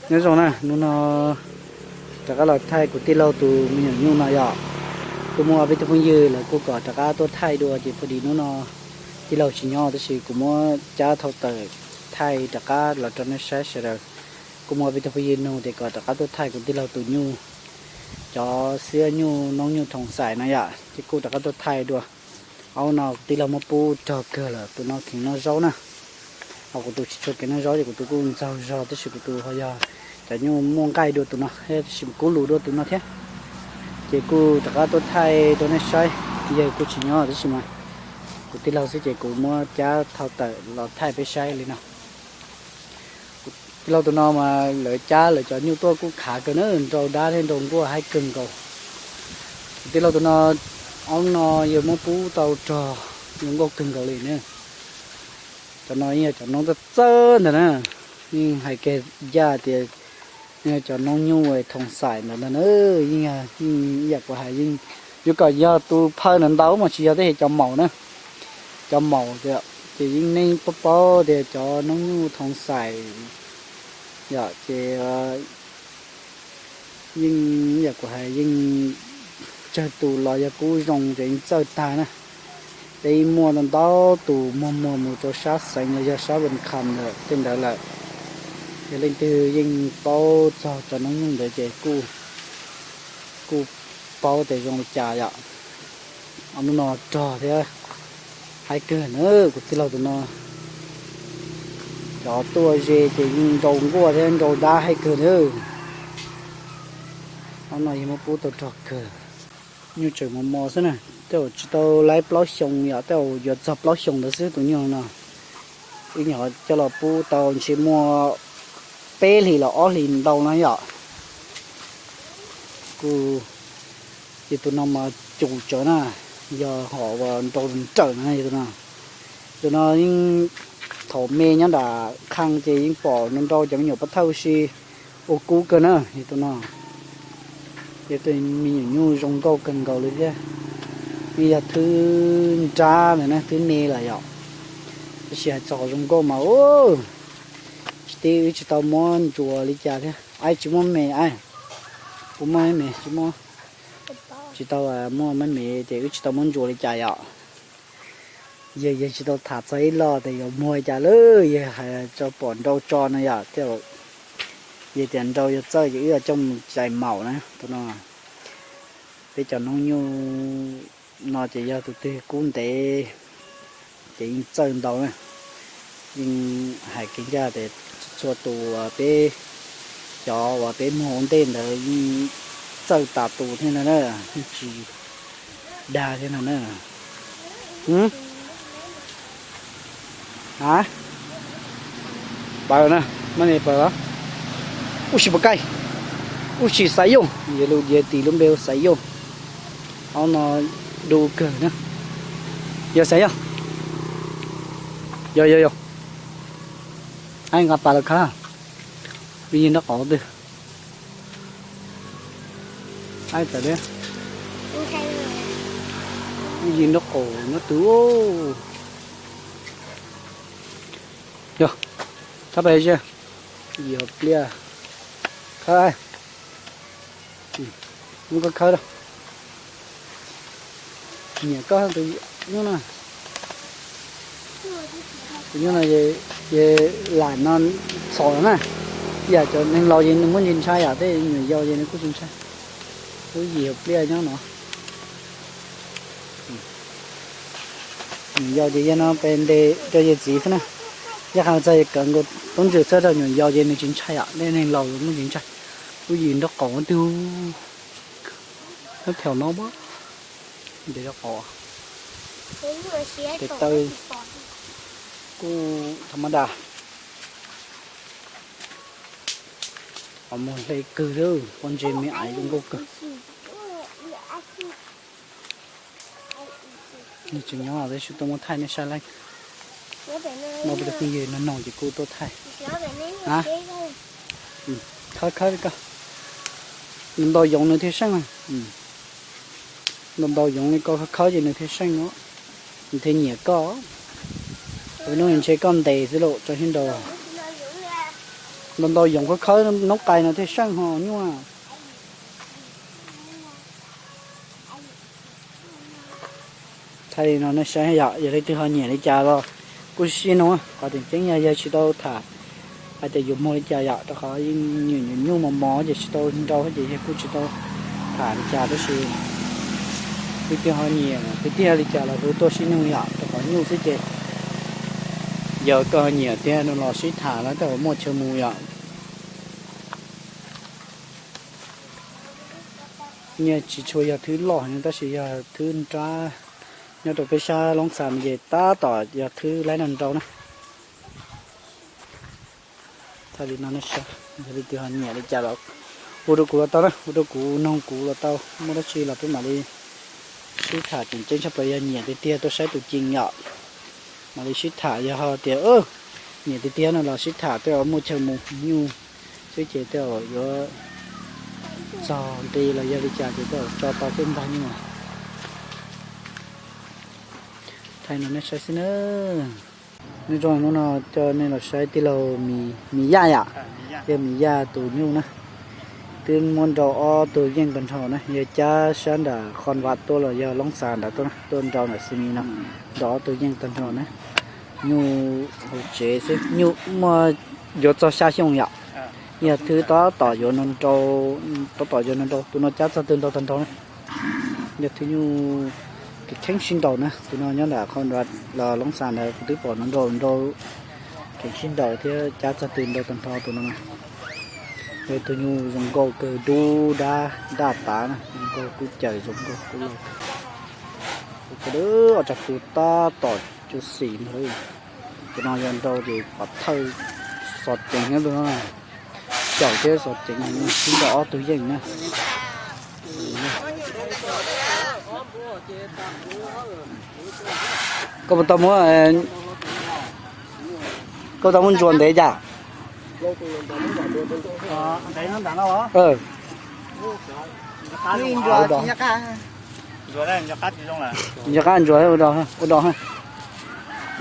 Nyob zoo na, hnub no rov qab los thaij kuv tij laug tus me nyuam nyuj no yom. Kuj muaj peb tug phooj ywg lawv kuj kom rov qab tuaj thaij dua ces pha dis hnub no tij laug tsis nyob tab sis kuv muab cab thau tawm thaij rov qab los rau nej saib sawv daws. Kuj muaj peb tug phooj ywg nug tias kom rov qab tuaj thaij kuv tij laug tus nyuj, cov xiab nyuj noob nyuj thoom xaim no yom, ces kuj rov qab tuaj thaij dua. Aub no kuv tij laug muab pub rog kawg lawm, tus no kheev noj zaub na. Ho kuv tus tsis tshua kheev noj zaub ces kuv tus kuj ntxaug zog tab sis kuv tus ho yog cov nyuj muaj nqaij dua tus no, tab sis kub lus dua tus no thiab. Ces kuj rov qab tuaj thaij rau nej saib, yawg kuj tsis nyob tab sis mas kuv tij laug xwb ces kuv muab cab thau tawm los thaij peb saib li no. Kuv tij laug tus no mas lawv cab lawv cov nyuj tuaj kuj khav kawg na, nrau dab thiab nrau nkuaj haib kawg nkaus. Kuv tij laug tus no, aub no yawg muab pub tau rog zoo nkauj kawg nkaus li na. Cov no yeej yog cov noob txawj txawj ntag na, yeej hais kiag ncaj tias cov noob nyuj thoom xaim ntawd ntag na, yeej ib yam kuv hais yeej yuav kom yog tus phaw ntawd ntau mas tsis yog tej cov maum na. Cov maum ces yeej nej paub paub tias cov noob nyuj thoom xaim yom, ces yeej yam kuv hais yeej tsawg tus los yog kub zoo ces yeej txawj tag na. Peb muaj ntau ntau tus muag muag mus rau sab xeev los yog sab Vaj Kham lawm tej ntawd lawm. Yog leej twg yeej paub txog cov noob nyuj ntawd ces kuj paub tias zoo li cas yom. Hnub no rog thiab haib kawg na, kuv tij laug tus no cov tuaj ze ces yeej nrau nkuaj thiab nrau dab haib kawg na. Hnub no yawg muab pub tau rog kawg. Nyuj tseem mos mos xwb na, tej zaum tsis tau laib plaub xyoo yom, tej zaum yuav txog plaub xyoo ntawd xwb tus nyuj no. Wb nyuam qhuav coj los pub tau ntshe muaj peb hlis los ob hlis ntau no yom. Kuj ces tus no mas cum tsawv na, yog hom uas nrau nrawm na yog tus no. Tus no yeej thaum me nyob nram qhee ces yeej pom nrau nrau cov me nyuam pov thawj si ua kub kawg na yog tus no. Yog tus me nyuam nyuj zoo nkauj kawg nkaus li thiab. Yeej yog thwb nrab ntawd na, thwb me lawm yom. Tab sis hais txog zoo nkauj mas ua tsis tib wb tsis tau muab ntsuas li cas thiab. Aib tsis muaj me aib, kuv muaj me tsis muaj, tsis tau muaj me ces wb tsis tau muab ntsuas li cas yom. Yawg yeej tsis tau tham txog ib lo tias yuav muag li cas lawm, yawg hais tso pom nrau tso no yom. Yawg tias nrau yuav txawj ces wb yuav coj mus txais maum na tus no. Peb cov noob nyuj no ces yog tus twg kub ntev ces yeej txawj ntau na. Yeej hais kev ncaj tias txhua tus uas peb, cov uas peb muag ua ntej ntawd yeej txawj tas tus thiab no na, yeej tsis dag thiab no na. A, paws na, maj me paws los. Ub si puas kaij, ub si xaiv yoj, yog lus Nplog tias lub npe hu xaiv yoj. Aub no du kawg na. Yog xaiv yoj. Yog yog yog. Aib nqa pas los khawb. Wb yig nraub qaum twg. Aib tawm li. Wb yig nraub qaum nyob twg. Yog, thab pais ze, yog pliaj. Khawb, muab koj khawb rau. Nyiam koj tus nyuj no. Tus nyuj no ces lam no txhom na. Yam cov neeg laus ces nws muaj ntsis ntshai yam tej, nyuam yaus ces nws kuj tsis ntshai. Lub yim pliaj nyob no. Nyuam yaus ces yog no pes ntes rau yawg txiv xwb na. Yog qhov txog kawm nkaus tub ntswg txhawb rau nyuam yaus ces nws tsis ntshai yom, tej neeg laus muaj ntsis ntshai. Lub yim nraub qaum twg. Nyob thaum no ntes rau qaum. Tes taw kuj tham ma das. Qhov muag hle kawg, pob ntseg me aiv zoo nkauj kawg. Nws tseem nyob tab sis tuaj muab thaij nej saib lawm. Muaj peb tus phooj ywg no no ces kuj tuaj thaij. Khawb khawb li koj. Nws ntaus yoov nws thiaj seej. Ntaus ntaus yoov li koj khawb khawb ces nws thiaj seej, nws thiaj nyiam koj. Lwm hnub ntshe koj ntes xwb lauj, tso siab nraus. Ntau ntau yoov khawb khawb noob qais no thiaj seej ho nyuaj. Thaij li no nej saib yom, yog leej twg ho nyiam li cas los kuj sib nug. Qhov tseem ceeb yog yawg tsis tau tham hais tias yuav muag li cas yom, rau qhov yeej nyiam nyuam nyuj mos mos ces tsis tau nrau ces yawg kuj tsis tau tham li cas, tab sis leej twg ho nyiam kwv tij li cas los kuj tuaj sib nug yom, rau qhov nyuj xwb ces yog koj nyiam tiag no los sib tham na, tej uas muaj chaw mus yom. Nyiaj tsis tshua yog thwb loj heev tab sis yog thwb nrab. Nyob rau peb sab Loob Xas ces tab tom yog thwb laib no nrau na. Thaij li no, yog leej twg ho nyiam li cas los hu rau kuv los tau na, hu rau kuv, noog kuv los tau, muaj dab tsi los peb mam li sib tham. Tseem ceeb tshaj plaws yog nyiam tiag tiag tuaj saib tus cees yom, mam li sib tham. Yog ho tias nyiam tiag tiag no los sib tham tej uas muaj chaw mus nyuj xwb ces tej uas yuav txog nqi los yog li cas ces tej uas tso tau xwb ntag nyuj. Thaij no nej saib xwb na. Nyob zoo hnub no coj nej los saib tij laug Mis Yaj yom, yog Mis Yaj tus nyuj na. Twb muab nrau ob tug yeej tag nrho na, yog cab sab nram Khon Vaj tuaj los yog Loob Xas nrad tuaj, tuaj nrau nram Xi Mis no, nrau ob tug yeej tag nrho na. Nyuj hauv tsev xwb, nyuj muaj yuav txog xya xyoo yom. Yog thwb tab tom yuav no nrau, tab tom yuav no nrau, tus no cab txog twg nrau tag nrho na. Yog thwb nyuj kheev sib nrau na, tus no nyob nram Khon Vaj los Loob Xas ntawd kuv twb pom no nrau nrau, kheev sib nrau thiab cab txog twg nrau tag nrho tus no na. Yog tus nyuj zoo nkauj kawg, dub dab daj tav na, zoo nkauj kub caws zoo nkauj kub lauj. Tus ko ob rab kub tab tom cuab xim ntag. Tus no yog nrau ces pov thawj xov ceev nyob tus no, caum thiab xov ceev, sib nrau ob tug yeej na. Koj puas tau muab, koj puas tau muab ntsuas ntev cas? Nco qab ntsuas ua do, ua do,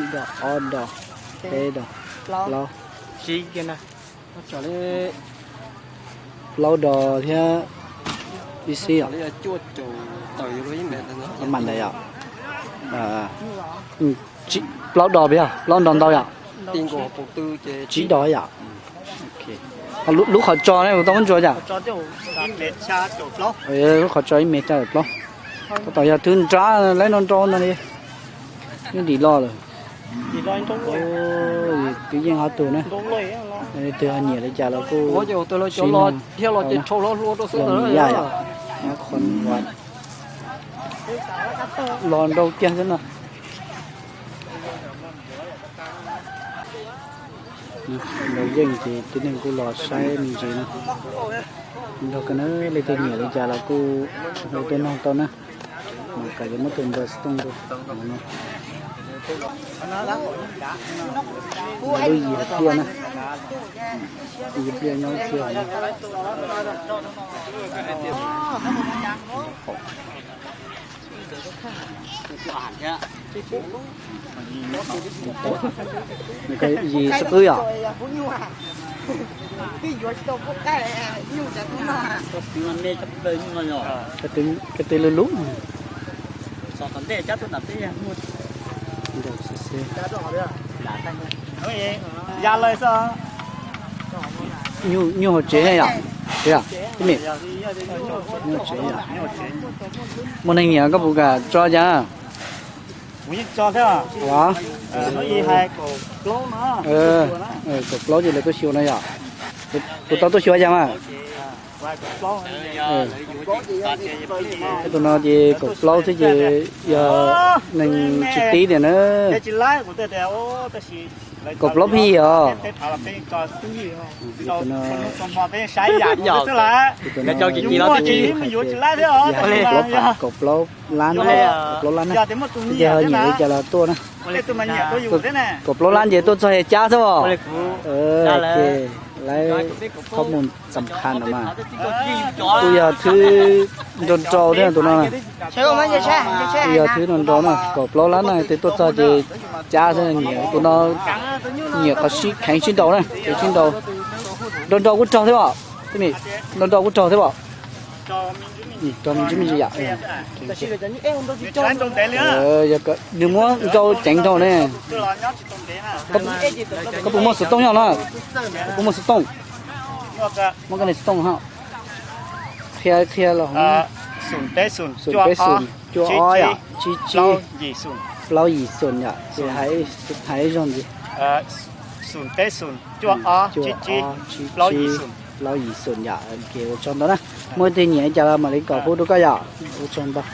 ib do, ob do, peb do, plaub, plaub do thiab ib xib yom. Mam ntawd yom. Plaub do peb yog plaub nrau ntau yom. Tsib do yom. Lub qhov tso ne kuv tau muab ntsuas cas? Lub qhov tso ib mev xya caum plaub. Tab tom yog thwb nrab laib no nrau ntag li. Yeej dim loj lawm. Twb yeej ob tug na. Twg ho nyiam li cas los kuj sib nug thiab los ces rhau hlo hlua rau xwb. Yog Mis Yaj yom. Qhov los nrau kiag xwb no. Nrau yeej ces tib neeg kuj los saib me ntsis no. Nrog koj na, leej twg nyiam li cas los kuj hu tuaj noog tau na. Mas kam yuav muab tus npawb xov tooj rau no. Lub yim pliaj na. Yim pliaj nyob ib pliaj no. Nws ko yim xwb qwb yom. Ko tw lug lug. Nyuj hauv tsev yom, tib me. Nyuj hauv tsev yom. Muaj neeg nyiam koj puas kam tso cas? Kaum plaub ces lawv tuaj xyuas no yom. Kuv tau tuaj xyuas cas mas. Tus no ces kaum plaub xwb ces yog neeg tsis tib tiag na. Kaum plaub phij os. Tus no, tus no kaum plaub lab, kaum plaub lab na. Ces ho nyiam li cas los tuaj na. Kaum plaub lab ces tuaj txog es cab xwb os. Ces lawv qhov mus xam khas no mas kuj yog thwb nrau nrau thiab tus no. Kuj yog thwb nrau nrau na, kaum plaub lab na, twb tuaj txog ces cab xwb, nyiam tus no, nyiam qhov sib kheev sib nrau na, kheev sib nrau. Nrau nrau kuj raug thiab os. Nrau nrau kuj raug thiab os. Nws muab nrau ceev rau ne. Koj puas muaj xov tooj nyob no? Koj puas muaj xov tooj? Muab koj niag xov tooj ho qhia qhia los. Xoom peb xoom cuaj ob yom, tsib tsib plaub yim xoom yom, ces hais ib zaug ntxiv. Xoom peb xoom cuaj ob tsib tsib plaub yim xoom yom. Ces ua tsaug ntau na. Muaj ib tug nyiam li cas los mam li kom pub rau koj yom. Ua tsaug ntau.